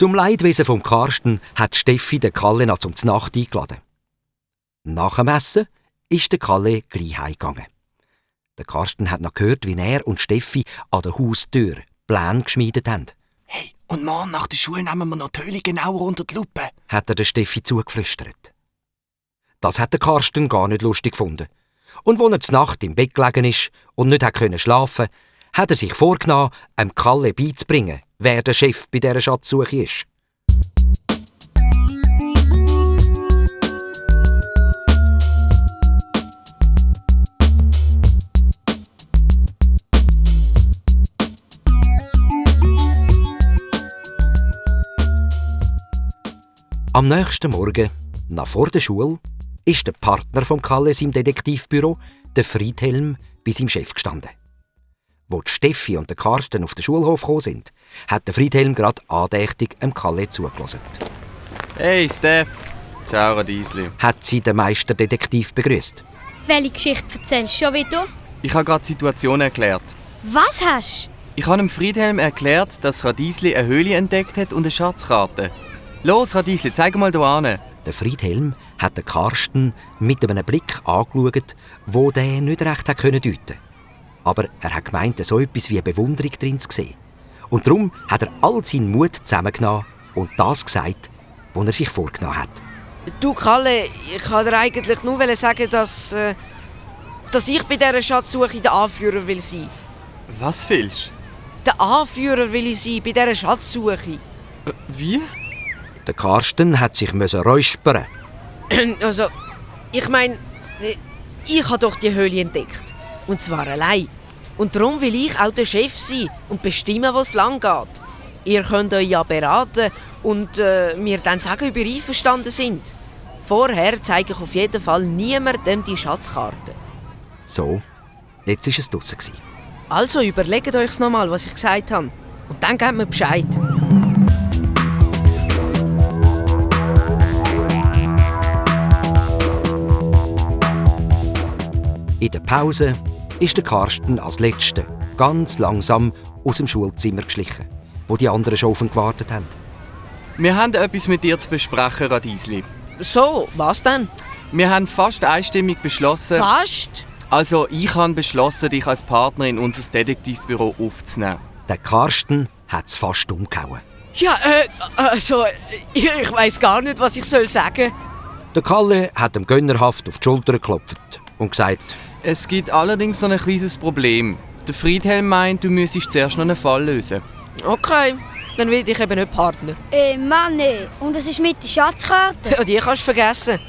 Zum Leidwesen von Karsten hat Steffi den Kalle noch zum Znacht eingeladen. Nach dem Essen ist der Kalle gleich heimgegangen. Der Karsten hat noch gehört, wie er und Steffi an der Haustür Pläne geschmiedet haben. «Hey, und morgen nach der Schule nehmen wir noch die Höhle genauer unter die Lupe», hat er der Steffi zugeflüstert. Das hat der Karsten gar nicht lustig gefunden. Und als er zur Nacht im Bett gelegen ist und nicht schlafen konnte, hat er sich vorgenommen, dem Kalle beizubringen, wer der Chef bei dieser Schatzsuche ist. Am nächsten Morgen, nach vor der Schule, ist der Partner von Kalle im Detektivbüro, der Friedhelm, bei seinem Chef gestanden. Als die Steffi und der Karsten auf den Schulhof gekommen sind, hat der Friedhelm gerade andächtig dem Kalle zugelassen. «Hey, Steff!» «Ciao, Radiesli!» hat sie den Meisterdetektiv begrüßt. Welche Geschichte erzählst du schon wieder? Ich habe gerade die Situation erklärt. Was hast du? Ich habe dem Friedhelm erklärt, dass Radiesli eine Höhle entdeckt hat und eine Schatzkarte. «Los, Radiesli, zeig mal hier hin!» Der Friedhelm hat den Karsten mit einem Blick angeschaut, wo der nicht recht deuten konnte. Aber er hat gemeint, so etwas wie eine Bewunderung drin zu sehen. Und darum hat er all seinen Mut zusammengenommen und das gesagt, was er sich vorgenommen hat. Du, Kalle, ich wollte dir eigentlich nur sagen, dass ich bei dieser Schatzsuche der Anführer will sein. Was willst Der Anführer will ich sein bei dieser Schatzsuche. Wie? Der Karsten hat sich räuspern. Also, ich meine, ich habe doch die Höhle entdeckt. Und zwar allein. Und darum will ich auch der Chef sein und bestimmen, was lang geht. Ihr könnt euch ja beraten und mir dann sagen, ob ihr einverstanden sind. Vorher zeige ich auf jeden Fall niemandem die Schatzkarte. So, jetzt war es draussen. Also überlegt euch nochmal, was ich gesagt habe. Und dann gebt mir Bescheid. In der Pause ist der Karsten als Letzter ganz langsam aus dem Schulzimmer geschlichen, wo die anderen schon auf ihn gewartet haben. Wir haben etwas mit dir zu besprechen, Radiesli. So, was denn? Wir haben fast einstimmig beschlossen... Fast? Also, ich habe beschlossen, dich als Partner in unser Detektivbüro aufzunehmen. Der Karsten hat es fast umgehauen. Ja, also, ich weiss gar nicht, was ich sagen soll. Der Kalle hat ihm gönnerhaft auf die Schulter geklopft und gesagt: Es gibt allerdings noch ein kleines Problem. Der Friedhelm meint, du müsstest zuerst noch einen Fall lösen. Okay, dann will ich eben nicht Partner. Mann, und was ist mit der Schatzkarte? Ja, die kannst du vergessen.